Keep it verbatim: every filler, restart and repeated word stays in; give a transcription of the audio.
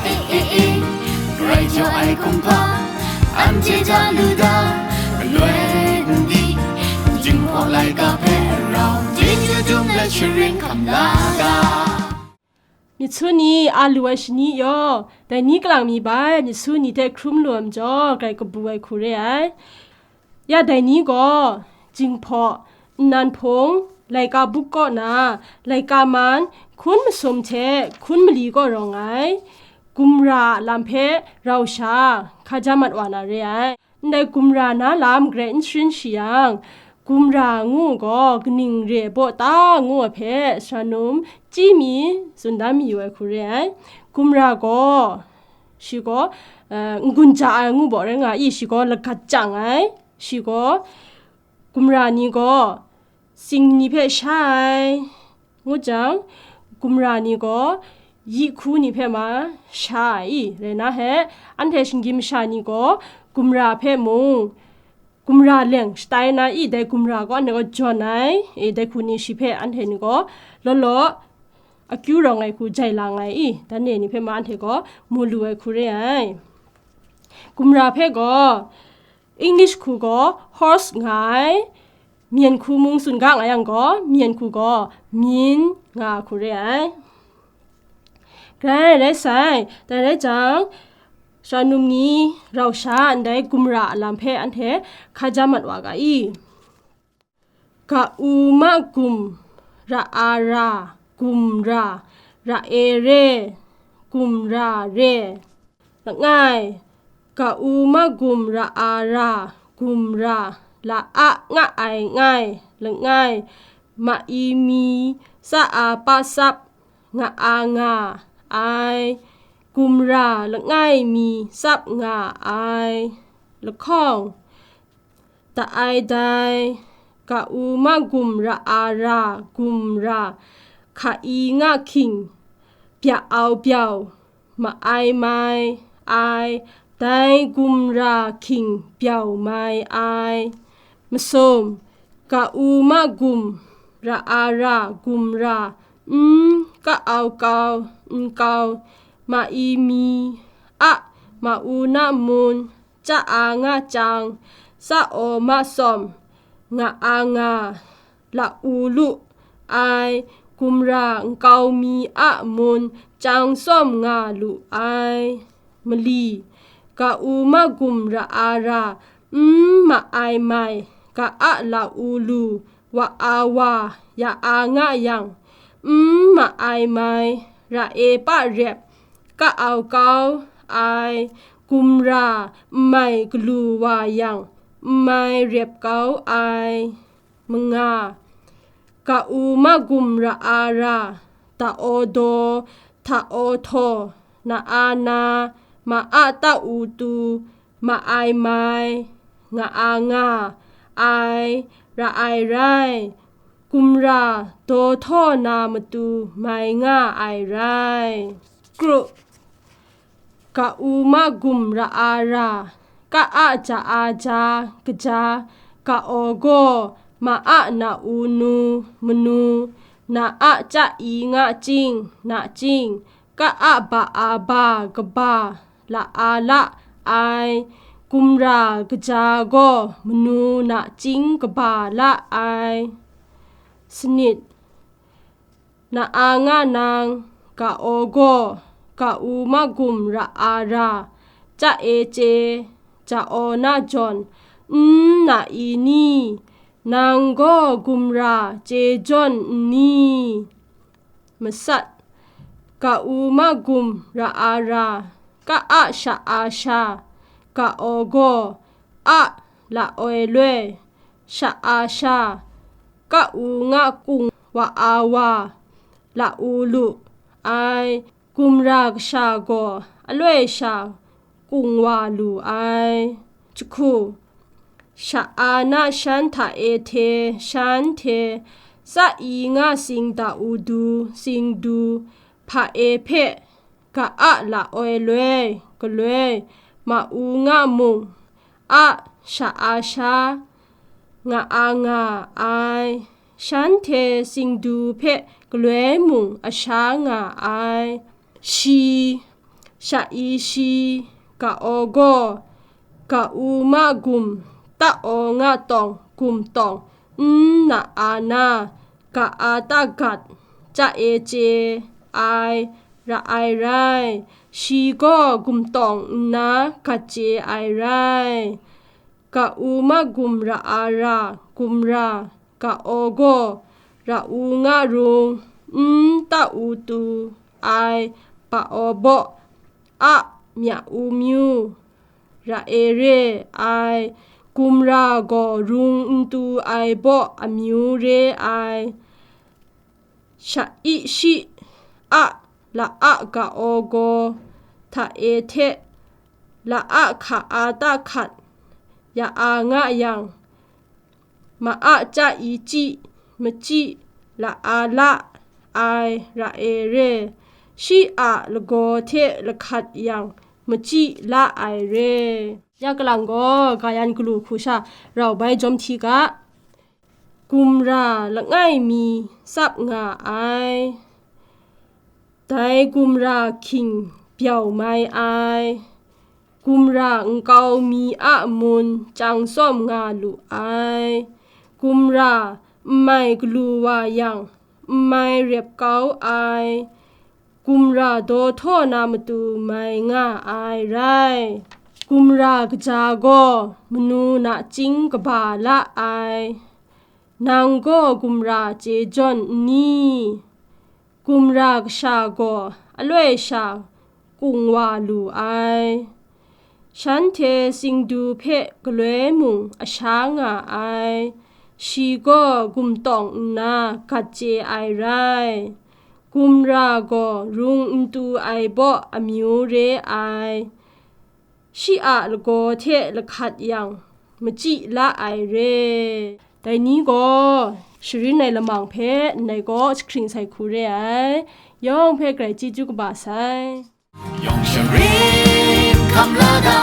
E, e, e, grai jaw ai kumhpa, anhte ja lu da, galoi n di, Jinghpaw laika hpe rau, Jinghpaw dum let sharin hkam la ga. Myit su ni a lu ai shani yaw, dai ni kalang mi bai myit su ni hte hkrum lu ai majaw, grai kabu ai hku re ai. Ya dai ni gaw, Jinghpaw, nnan hpung, laika buk kaw na, laika man, hkun masum hte hkun mali kaw rawng ai, gumra a lam hpe rau sha, hkaja mat wa na re ai. Ndai gumra na lam grai n sharin shi yang, gumra ngu gaw kaning re ai baw ta ngu ai hpe, sara num chyi mi, tsun dan mayu ai hku re ai. Gumra gaw, shi gaw, eh, n-gun ja ai ngu baw rai nga i, shi gaw lagat chyang ai, shi gaw gumra ni gaw tsing ni hpe sha ai, ngu jang, gumra ni gaw yi hku ni hpe ma sha ai i, rai na he, anhte shinggyim masha ni gaw gumra hpe mung, gumra leng shatai na i, dai gumra gaw anhte gaw jawn ai, e, dai hku ni shi hpe anhte ni gaw law law akyu rawng ai hku jai lang ai i, dan e ni hpe ma anhte gaw mu lu ai hku re ai. Gumra hpe gaw English hku gaw horse nga ai, myen hku mung tsun ga nga yang gaw, myen hku gaw myin nga ai hku re ai. Grai rai sai, dai rai jang, sara num ni rau sha ndai gumra a lam hpe anhte hkaja mat wa ga i. Ga u ma gum, ra a ra, gumra, ra e re, gumra re. Langai, ga u ma gum, ra a ra, gumra, la a nga ai ngai, langai, ma i mi, tsa a pa sap, nga a nga ai, gumra, langai mi, sap nga ai. Lahkawng, da ai dai, ga u ma gum, ra a ra, gumra, hka i nga hking, bya au byau, ma ai mai ai, dai gumra hking byau mai ai. Masum, ga u ma gum, ra a ra, gumra, n ka au kau, nkau, ma i mi, a, ma u na mun, ca a nga chyang, sa aw ma sawm, nga a nga, la u lu ai, gumra nkau mi a mun, chyang sawm nga lu ai. Mali, ga u ma gum, ra a ra, n ma ai mai, ga a la u lu, wa a wa, ya a nga yang, n ma ai mai, ra e pa rep, ka au kau ai, gumra n mai galu wa yang, n mai rep kau ai. Manga, ga u ma gum, ra a ra, da aw daw, hta aw htaw, na a na, ma a ta u tu, ma ai mai, nga a nga ai, ra ai rai, gumra daw htaw na matu mai nga ai rai. Kru, ga u ma gum, ra a ra, ka a ja a ja, kaja, ga aw gaw, ma a na u nu, manu, na a ca i nga chying, na chying, ka a ba a ba, kaba, la a la ai, gumra kaja gaw manu na chying kaba la ai. Sanit, na a nga nang, ga aw gaw, ga u ma gum, ra a ra, ca e chye, ja aw na jawn, n na i ni, nang gaw gumra chye jawn n ni? Masat, ga u ma gum, ra a ra, ka a sha a sha, ga aw gaw, a la oi loi, sha a sha, ka u nga kung, wa a wa, la u lu ai, gumra kasha gaw aloi sha kung wa lu ai. Jahku, sha a na shan hta e hte, shan hte, tsa i nga sing da u du, sing du, hpa e hpe, ga a la oi loi, galoi, ma u nga mung, a sha a sha, nga a nga ai, shanhte singdu hpe galoi mung a sha nga ai. Shi, Sha i shi, ga aw gaw, ga u ma gum, ta aw nga tawng, gum tawng, n na a na, ga a ta gat, ca e chye ai, ra ai rai. Shi gaw gum tawng nna gat chye ai rai. Ga u ma gum ra a ra, gum ra, ga aw gaw, ra u nga rung, n ta u tu ai, pa aw baw, a, mya u myu, ra e re ai, gumra gaw rung n tu ai baw amyu re ai. Sha i shi, a, la a ga aw gaw, hta e hte, la a hka a ta hkat, ya a nga yang, ma a ca i chyi, machyi, la a la ai, ra e re, shi a lagaw hte lahkat yang, machyi la ai re. Ya kalang gaw, ga yan galu hku sha rau bai jawm hti ga, gumra langai mi tsap nga ai, dai gumra hking byau mai ai, gumra nkau mi a mun chyang tsawm nga lu ai, gumra n mai galu wa yang, n mai rep kau ai, gumra daw htaw na matu mai nga ai rai. Gumra kaja gaw manu nachying kaba la ai. Nang gaw gumra chye jawn n ni? Gumra kasha gaw aloi sha kung wa lu ai. Shanhte singdu hpe galoi mung a sha nga ai. Shi gaw gumtawng nna gat chye ai rai. Gumra gaw rung n tu ai baw amyu re ai. Shi a lagaw hte lahkat yang, machyi la ai re. Dai ni gaw, sharin ai lamang hpe ndai gaw jahkring sai hku re ai, yawng hpe grai chyeju kaba sai. Yawng sharin hkam la ga,